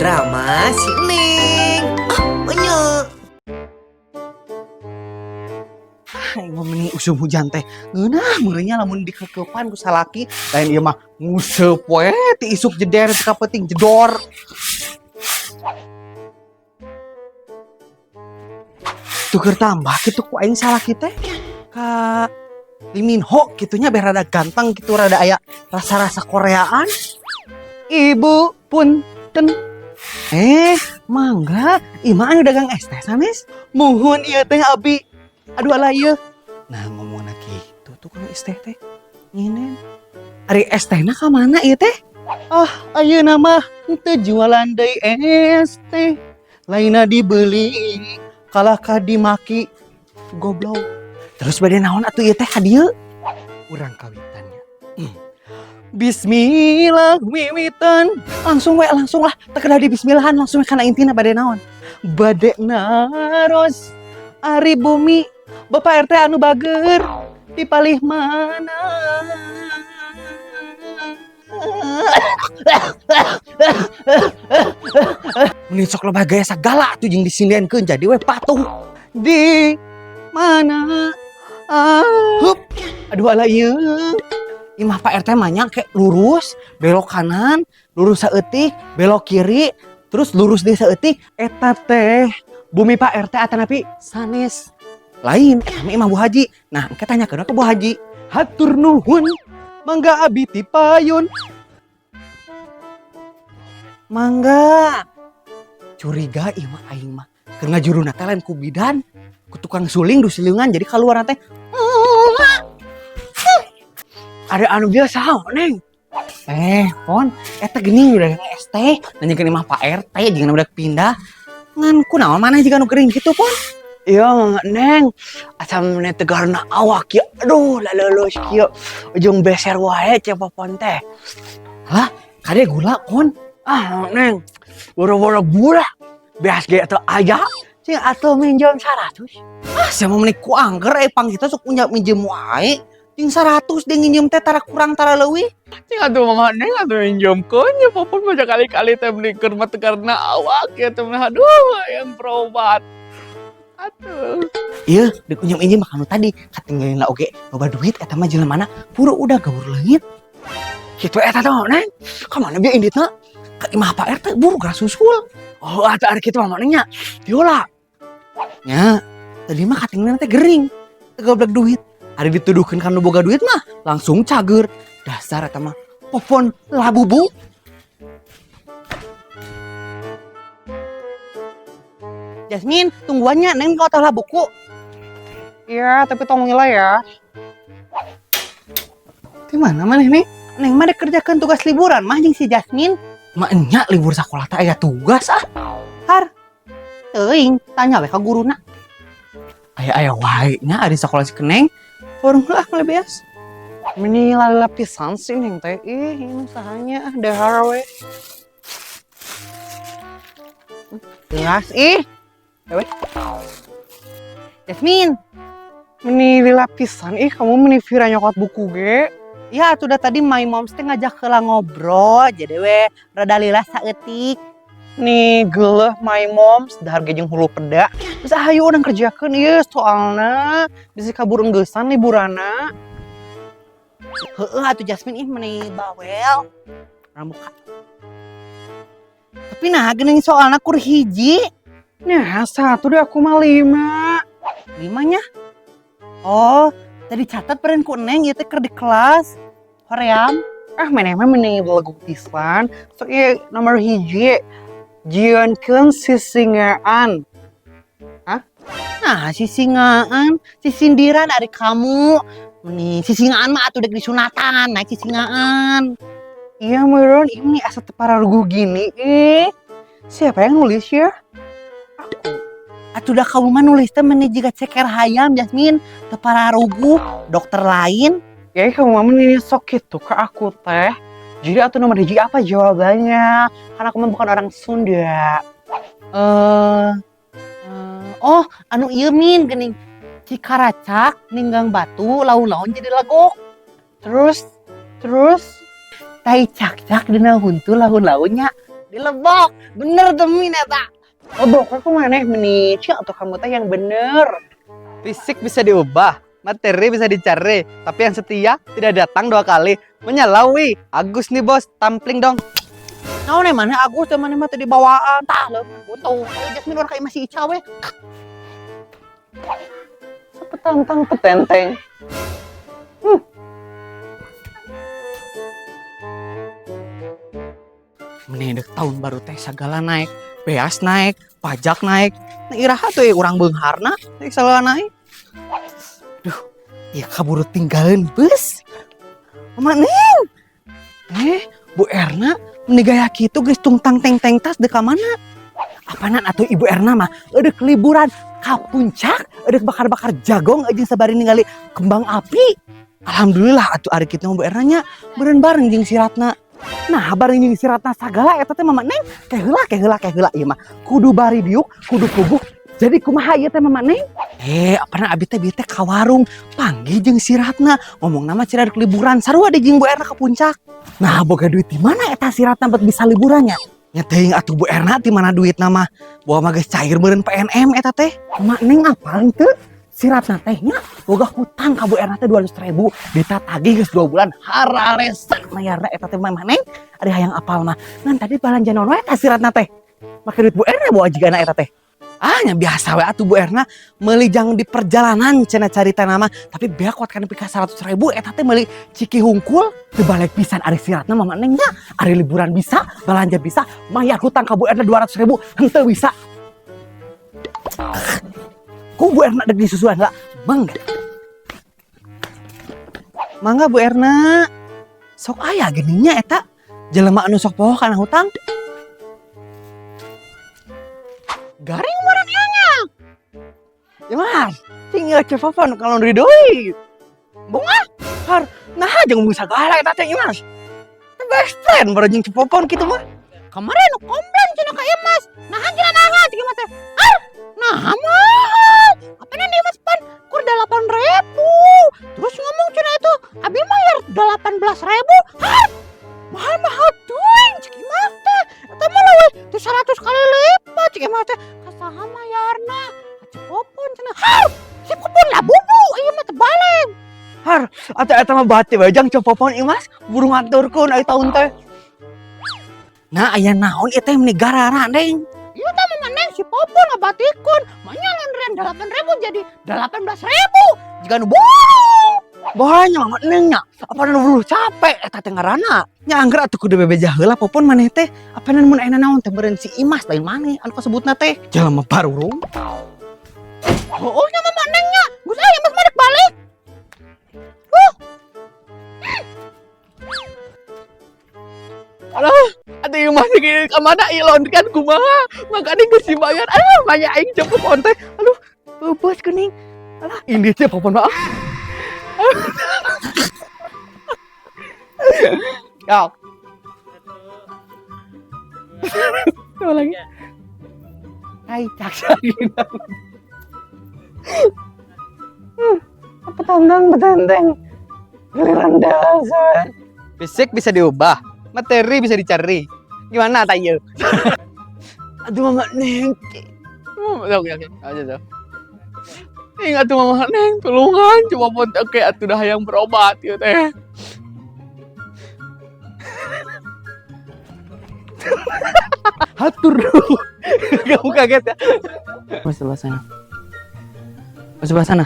Drama si Neng. Ah, menye. Aing mah meni usum hujan teh ngeunah meureunya lamun dikekepan ku salaki, lain ieu mah nguseup we ti isuk jeder teu ka peuting jedor. Tuker tambah kitu ku aing salaki teh ka Lee Min Ho kitunya, biar rada ganteng gitu, rada aya rasa-rasa Koreaan. Ibu punten, mangga. Ima anu dagang es teh sanes? Muhun, ieu teh abi. Aduh, alah ieu. Nah, ngomongna kitu tukang es teh teh nginen. Ari es tehna ka mana ieu teh? Ah, ayeuna mah teu jualan deui es teh. Lainna dibeli, kalah ka dimaki. Goblok. Terus bade naon atuh ieu teh ka dieu? Urang kawitannya. Bismillah wiwitan. Langsung we, langsung lah. Teu kedah di bismillahan, langsung we kana intina. Bade naon? Bade naros. Ari bumi Bapak RT anu bager di palih mana? Meni sok loba gaya sagala atuh jeung disindenkeun, jadi we patuh. Di mana? Ah. Hup. Aduh, alah ieu. Imah Pak RT mah nya kayak lurus, belok kanan, lurus saeutik, belok kiri, terus lurus deui saeutik, eta teh bumi Pak RT atanapi sanes. Lain, eta mah imah Bu Haji. Nah, engke tanyakeun ke Bu Haji. Hatur nuhun, mangga abi ti payun. Mangga. Curiga ieu mah aing mah. Keur ngajuruna teh lain ku bidan, ku tukang suling dusilungan, jadi kaluarna teh. Ada anu biasa, Neng. Pon, eta geuning udah es teh, nanyakeun imah Pak RT jeung udah pindah. Ngan kunaon maneh jiga nu gering kitu, Pon? Iya, Neng. Asa meni tegarna awak ya. Aduh, laleuleus kieu. Ujung beser wae cek Popon teh. Hah? Kade gula, Pon? Ah, Neng. Boro-boro gula. Beas ge teu aya. Cing atuh minjem 100. Ah, sia mah meni ku angger pang kita sok punya minjem wae. Cing 100 dia nginjem teh tara kurang tara leuwih. Cing atuh mama Neng atuh minjemkeun ya Popon baca kali-kali teh meni keur mah tegarna awak ya teh, aduh, yang berobat. Atuh. Iya, dek minjem mah kanu tadi katinggalin lah oge loba duit eta mah jelema mana puru udah gaur leungit. Kitu eta teh, Neng. Ka mana bieu inditna? Ka imah Pak RT, buru geura susul. Oh, atuh ari kitu mah Neng nya. Diolah. Nya, tadi mah katinggalin teh gering. Teu goblok duit. Ari dituduhkeun kanu boga duit mah langsung cager. Dasar eta mah Popon labubu. Jasmine, tungguannya, Neng kau tahu buku. Iya, tapi tong nilai ya. Di mana mana nih? Neng mah kerjakan tugas liburan mah jeung si Jasmine. Maknya libur sekolah teh aya tugas ah. Har. Teuing, tanya we ka guruna. Aya-aya wae nya ari sekolah si Keneng. Warung lah mulai beas. Meni lala pisan sih Neng teh. Ih, ini usahanya ah dahar we. Jelas ih. Ewe. Jasmine, Meni lila pisan ih kamu, meni Vira nyokot buku ge. Ya atuh, udah tadi my moms teh ngajak heula ngobrol, jadi we rada lila saeutik. Nih geuleuh my moms dahar ge jeung hulu peda. Terus ayo urang kerjakeun ieu soalna bisi kabur enggeusan liburanna. Heeh atuh Jasmine, ih meni bawel. Urang buka. Tapi nah geuning soalna kur hiji. Nah, satu deh, aku mah lima. Limanya? Oh, tadi catat peren ku Neng ieu teh keur di kelas. Hoream. Ah, maneh mah meni beleguk pisan. Sok ieu nomor 1. Jieunkeun sisingaan. Hah? Nah, sisingaan, sisindiran ari kamu. Meni sisingaan mah atuh dek disunatan, naik sisingaan. Iya meureun ini asa teu pararuguh gini ih. Siapa yang nulis ya? Aku. Atuh dah kamu mah nulis teh meni jiga ceker hayam, Jasmine, teu pararuguh, dokter lain. Ya kamu mah meni sok gitu ke aku teh. Jadi atuh nomor 1 apa jawabannya? Karena aku mah bukan orang Sunda. Oh, anu ieu Min geuning. Cikaracak ninggang batu laun-laun jadi legok. Terus, terus tai cak-cak dina huntu laun-launnya. Dilebok. Bener tuh min eta. Lebok aku maneh meni cia atau kamu teh yang bener. Fisik bisa diubah, materi bisa dicari, tapi yang setia tidak datang dua kali. Menyalawi. Agus nih bos, tampling dong. Naon eh mana Agus teh maneh mah teu dibawaan. Tah leuh butuh. Ayo Jasmine urang ka imah si Ica we. Petantang petenteng. Menedek tahun baru teh segala naik, beas naik, pajak naik. Nah, iraha tuh ya urang beungharna, naik segala naik. Duh, ya kaburu tinggalin bus. Mama Neng. Eh, Bu Erna meni gaya kitu geus tungtang teng teng tas deka mana? Apanan atuh Ibu Erna mah eudeuk liburan ka puncak, eudeuk bakar-bakar jagong jeung sabari ningali kembang api. Alhamdulillah atuh ari kitu mah Bu Erna nya beureun bareng jeung si Ratna. Nah, bareng jeung si Ratna sagala eta teh Mama Neng, ke heula ke heula ke heula ieu mah. Kudu bari diuk, kudu kubuh. Jadi kumaha ieu teh Mama Neng? Eh, apana abi teh bieu teh ka warung panggih jeung si Ratna, ngomong nama cenah rek liburan sarua deui jeung Bu Erna ke puncak. Nah, boga duit di mana eta si Ratna buat bisa liburannya? Nya teuing atuh Bu Erna di mana duitna mah? Bawa mah geus cair meureun PNM eta teh. Mama Neng apal teu? Si Ratna teh nya boga hutang ka Bu Erna teh 200.000, ditatagih geus 2 bulan hararesa mayarna eta teh Mama Neng. Ari hayang apal mah. Ngan tadi balanja naon wae eta si Ratna teh? Make duit Bu Erna bawa jigana eta teh. Ah, nya biasa we atuh Bu Erna meuli jang di perjalanan cenah carita nama, tapi beak kuat kana pika 100.000 eta teh meuli ciki hungkul teu balik pisan ari si Ratna Mama Neng nya. Ari liburan bisa, balanja bisa, mayar hutang ka Bu Erna 200.000 henteu bisa. Ku Bu Erna deg disusuan lah, mangga. Mangga Bu Erna. Sok aya geuning nya eta jelema anu sok poho kana hutang. Garing meureun ieu nya. Ya mas, cing ieu Ceu Popon kalau laundry deui. Bunga, har, nah jeung mung sagala eta teh Imas. Best friend baru jeung Ceu Popon kitu mah. Kemarin nu komplain cenah ka Imas. Naha cenah naha cik Imas teh. Har, naha mah. Apa nih Imas pan kur 8.000. Terus ngomong cenah itu abi mayar 18.000. Har, mahal-mahal teuing cik Imas teh. Eta mah leuwih teu 100 kali lipat cik Imas teh. Kasaha mayarna? Ka Ceu Popon cenah. Har, si Popon lah bubu ieu mah teu balik. Har, atuh eta mah bati we jang Ceu Popon Imas, buru ngaturkeun ari taun teh. Nah, aya naon ieu teh meni garara Neng? Ieu teh mah Neng si Popon ngabatikeun, manya laundryan 8.000 jadi 18.000. Jiga nu bohong. Bohongnya Mama Neng nya. Apa nu buru capek eta teh ngaranna? Nya angger atuh kudu bebeja heula Popon maneh teh. Apa mun aya naon teh meureun si Imas lain maneh anu kasebutna teh. Jelema barurung. Oh, nya Mama Neng nya. Geus aya Mas mah balik. Aduh, atuh ieu mah ge ka mana ieu laundry kan kumaha? Makanya geus dibayar. Aduh, banyak aing Ceu Popon teh. Aduh, beubeus geuning. Alah, ini Ceu Popon mah. Ya. Coba lagi. Hai, cak lagi. Apa tandang betenteng. Giliran dasar. Fisik bisa diubah, materi bisa dicari. Gimana tayo? Aduh Mama Neng. Oke, oke, aja tuh. Ingat tuh Mama Neng, tulungan coba pun oke atuh dah yang berobat ya teh. Hatur. Kamu kaget ya? Mas sebelah sana. Mas sebelah sana.